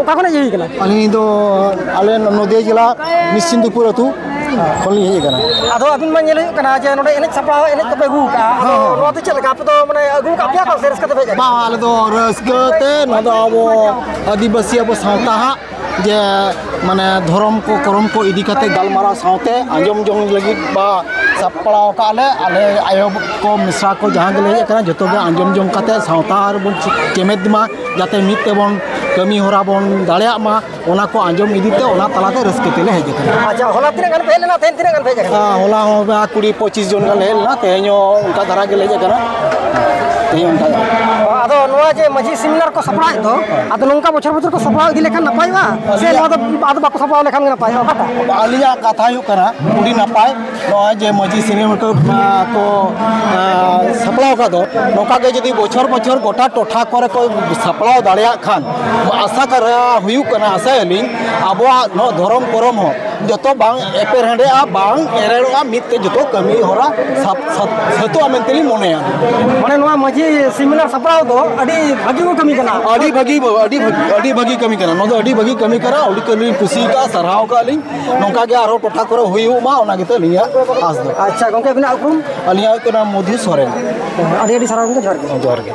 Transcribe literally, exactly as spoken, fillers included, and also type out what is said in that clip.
ᱚᱠᱟ ᱠᱷᱚᱱ ᱦᱮᱡ ᱦᱩᱭ ᱠᱟᱱᱟ? ᱟᱹᱞᱤᱧ ᱫᱚ ᱟᱞᱮ ᱱᱚᱫᱤᱭᱟ ᱡᱮᱞᱟ ᱱᱤᱥᱪᱤᱱᱫᱤᱯᱩᱨ ᱟᱹᱛᱩ ᱠᱷᱚᱱ ᱞᱤᱧ ᱦᱮᱡ ᱟᱠᱟᱱᱟ᱾ ᱟᱫᱚ ᱟᱹᱵᱤᱱ ᱢᱟ ᱧᱮᱞ ᱦᱩᱭᱩᱜ ᱠᱟᱱᱟ ᱡᱮ ᱱᱚᱰᱮ ᱮᱱᱮᱡ ᱥᱟᱯᱲᱟᱣ, ᱮᱱᱮᱡ ᱠᱚᱯᱮ ᱟᱹᱜᱩ ᱟᱠᱟᱫᱼᱟ᱾ ᱟᱫᱚ ᱦᱮᱸ, ᱦᱮᱸ᱾ ᱱᱚᱣᱟ ᱫᱚ ᱪᱮᱫ ᱞᱮᱠᱟ? ᱟᱯᱮ ᱫᱚ ᱢᱟᱱᱮ ᱟᱹᱜᱩ ᱟᱠᱟᱫ ᱯᱮᱭᱟ ᱠᱚ ᱥᱮ ᱨᱟᱹᱥᱠᱟᱹ ᱛᱮᱯᱮ ᱦᱮᱡ ᱟᱠᱟᱱᱟ? ᱵᱟᱝ, ᱟᱞᱮ ᱫᱚ ᱨᱟᱹᱥᱠᱟᱹ ᱛᱮ, ᱱᱚᱣᱟ ᱫᱚ ᱟᱵᱚ ᱟᱹᱫᱤᱵᱟᱹᱥᱤ, ᱟᱵᱚ ᱥᱟᱶᱛᱟ ᱦᱟᱸᱜ ᱡᱮ ᱢᱟᱱᱮ ᱫᱷᱚᱨᱚᱢ ᱠᱚ, ᱠᱚᱨᱚᱢ ᱠᱚ ᱤᱫᱤ ᱠᱟᱛᱮ ᱜᱟᱞᱢᱟᱨᱟᱣ ᱥᱟᱶᱛᱮ ᱟᱸᱡᱚᱢ ᱡᱚᱝ ᱞᱟᱹᱜᱤᱫ ᱵᱟ ᱥᱟᱯᱲᱟᱣ ᱟᱠᱟᱫ ᱞᱮ, ᱟᱞᱮ ᱟᱭᱳ ᱠᱚ, ᱢᱤᱥᱨᱟ ᱠᱚ, ᱡᱟᱦᱟᱸ ᱜᱮᱞᱮ ᱦᱮᱡ ᱟᱠᱟᱱᱟ, ᱡᱚᱛᱚ ᱜᱮ ᱟᱸᱡᱚᱢ ᱡᱚᱝ ᱠᱟᱛᱮ ᱥᱟᱶᱛᱟ ᱟᱨᱵᱚᱱ ᱪᱮᱢᱮᱫ ᱢᱟ, ᱡᱟᱛᱮ ᱢᱤᱫ ᱛᱮᱵᱚᱱ ᱠᱟᱹᱢᱤ ᱦᱚᱨᱟ ᱵᱚᱱ ᱫᱟᱲᱮᱭᱟᱜ ᱢᱟ, ᱚᱱᱟ ᱠᱚ ᱟᱸᱡᱚᱢ ᱤᱫᱤ ᱛᱮ ᱚᱱᱟ ᱛᱟᱞᱟᱛᱮ ᱨᱟᱹᱥᱠᱟᱹ ᱛᱮᱞᱮ ᱦᱮᱡ ᱟᱠᱟᱱᱟ᱾ ᱟᱪᱪᱷᱟ, ᱦᱚᱞᱟ ᱛᱤᱱᱟᱹᱜ ᱜᱟᱱ ᱯᱮ ᱦᱮᱡ ᱞᱮᱱᱟ, ᱛᱮᱦᱮᱧ ᱛᱤᱱᱟᱹᱜ ᱜᱟᱱ ᱯᱮ ᱦᱮᱡ ᱟᱠᱟᱱᱟ? ᱦᱮᱸ, ᱦᱚᱞᱟ ᱦᱚᱸ ᱚᱱᱠᱟ ᱠᱩᱲᱤ ᱯᱚᱸᱪᱤᱥ ᱡᱚᱱ ᱜᱟᱱ ᱞᱮ ᱦᱮᱡ ᱞᱮᱱᱟ, ᱛᱮᱦᱮᱧ ᱦᱚᱸ ᱚᱱᱠᱟ ᱫᱷᱟᱨᱟ ᱜᱮᱞᱮ ᱦᱮᱡ ᱟᱠᱟᱱᱟ, ᱛᱮᱦᱮᱧ ᱚᱱᱠᱟ ᱫᱷᱟᱨᱟ᱾ ᱟᱫᱚ ᱱᱚᱣᱟ ᱡᱮ ᱢᱟᱹᱡᱷᱤ ᱥᱮᱢᱤᱱᱟᱨ ᱠᱚ ᱥᱟᱯᱲᱟᱣᱮᱫ ᱫᱚ, ᱟᱫᱚ ᱱᱚᱝᱠᱟ ᱵᱚᱪᱷᱚᱨ ᱵᱚᱪᱷᱚᱨ ᱠᱚ ᱥᱟᱯᱲᱟᱣ ᱤᱫᱤ ᱞᱮᱠᱷᱟᱱ ᱱᱟᱯᱟᱭᱚᱜᱼᱟ, ᱥᱮ ᱟᱹᱞᱤᱧᱟᱜ ᱱᱚᱣᱟ ᱫᱚ ᱟᱫᱚ ᱵᱟᱠᱚ ᱥᱟᱯᱲᱟᱣ ᱞᱮᱠᱷᱟᱱ ᱜᱮ ᱱᱟᱯᱟᱭᱚᱜᱼᱟ, ᱚᱠᱟᱴᱟᱜ? ᱟᱹᱞᱤᱧᱟᱜ ᱠᱟᱛᱷᱟ ᱦᱩᱭᱩᱜ ᱠᱟᱱᱟ, ᱟᱹᱰᱤ ᱱᱟᱯᱟᱭ ᱱᱚᱜᱼᱚᱭ ᱡᱮ ᱢᱟᱹᱡᱷᱤ ᱥᱮᱢᱤᱱᱟᱨ ᱠᱚ, ᱟᱸ, ᱠᱚ, ᱟᱸ, ᱥᱟᱯᱲᱟᱣ ᱟᱠᱟᱫ ᱫᱚ, ᱱᱚᱝᱠᱟ ᱜᱮ ᱡᱩᱫᱤ ᱵᱚᱪᱷᱚᱨ ᱵᱚᱪᱷᱚᱨ ᱜᱚᱴᱟ ᱴᱚᱴᱷᱟ ᱠᱚᱨᱮ ᱠᱚ ᱥᱟᱯᱲᱟᱣ ᱫᱟᱲᱮᱭᱟᱜ ᱠᱷᱟᱱ, ᱟᱥᱟ ᱠᱟᱨᱟ ᱦᱩᱭᱩᱜ ᱠᱟᱱᱟ, ᱟᱥᱟᱭᱟᱞᱤᱧ ᱟᱵᱚᱣᱟᱜ ᱱᱚᱣᱟ ᱫᱷᱚᱨᱚᱢ ᱠᱚᱨᱚᱢ ᱦᱚᱸ ᱡᱚᱛᱚ ᱵᱟᱝ ᱮᱯᱮᱨᱦᱮᱸᱰᱮᱜᱼᱟ, ᱵᱟᱝ ᱮᱨᱮᱲᱚᱜᱼᱟ, ᱢᱤᱫ ᱛᱮ ᱡᱚᱛᱚ ᱠᱟᱹᱢᱤ ᱦᱚᱨᱟ ᱥᱟᱵ-, ᱥᱟᱵ-, ᱥᱟᱹᱛᱚᱜᱼᱟ ᱢᱮᱱᱛᱮ ᱞᱤᱧ ᱢᱚᱱᱮᱭᱟ᱾ ᱢᱟᱱᱮ ᱱᱚᱣᱟ ᱢᱟᱹᱡᱷᱤ ᱥᱮᱢᱤᱱᱟᱨ ᱥᱟᱯᱲᱟᱣ ᱫᱚ ᱟᱹᱰᱤ ᱵᱷᱟᱹᱜᱤ ᱠᱚ ᱠᱟᱹᱢᱤ ᱠᱟᱱᱟ᱾ ᱟᱹᱰᱤ ᱵᱷᱟᱹᱜᱤ, ᱟᱹᱰᱤ ᱵᱷᱟᱹᱜᱤ, ᱟᱹᱰᱤ ᱵᱷᱟᱹᱜᱤ ᱠᱟᱹᱢᱤ ᱠᱟᱱᱟ᱾ ᱱᱚᱣᱟ ᱫᱚ ᱟᱹᱰᱤ ᱵᱷᱟᱹᱜᱤ ᱠᱟᱹᱢᱤ ᱠᱟᱱᱟ, ᱟᱹᱰᱤ ᱠᱟᱹᱢᱤ ᱞᱤᱧ ᱠᱩᱥᱤ ᱟᱠᱟᱫᱼᱟ, ᱥᱟᱨᱦᱟᱣ ᱟᱠᱟᱫᱼᱟ ᱞᱤᱧ᱾ ᱱᱚᱝᱠᱟ ᱜᱮ ᱟᱨᱦᱚᱸ ᱴᱚᱴᱷᱟ ᱠᱚᱨᱮ ᱦᱩᱭᱩᱜ ᱢᱟ, ᱚᱱᱟ ᱜᱮᱛᱚ ᱟᱹᱞᱤᱧᱟᱜ ᱟᱸᱥ ᱫᱚ᱾ ᱟᱪᱪᱷᱟ ᱜᱚᱢᱠᱮ, ᱟᱹᱵᱤᱱᱟᱜ ᱩᱯᱨᱩᱢ? ᱟᱹᱞᱤᱧᱟᱜ ᱦᱩᱭᱩᱜ ᱠᱟᱱᱟ ᱢᱚᱫᱷᱩ ᱥᱚᱨᱮᱱ᱾ ᱟᱹᱰᱤ ᱟᱹᱰᱤ ᱥᱟᱨᱦᱟᱣ ᱜᱚᱢᱠᱮ, ᱡᱚᱦᱟᱨ ᱜᱮ᱾ ᱡᱚᱦᱟᱨ ᱜᱮ᱾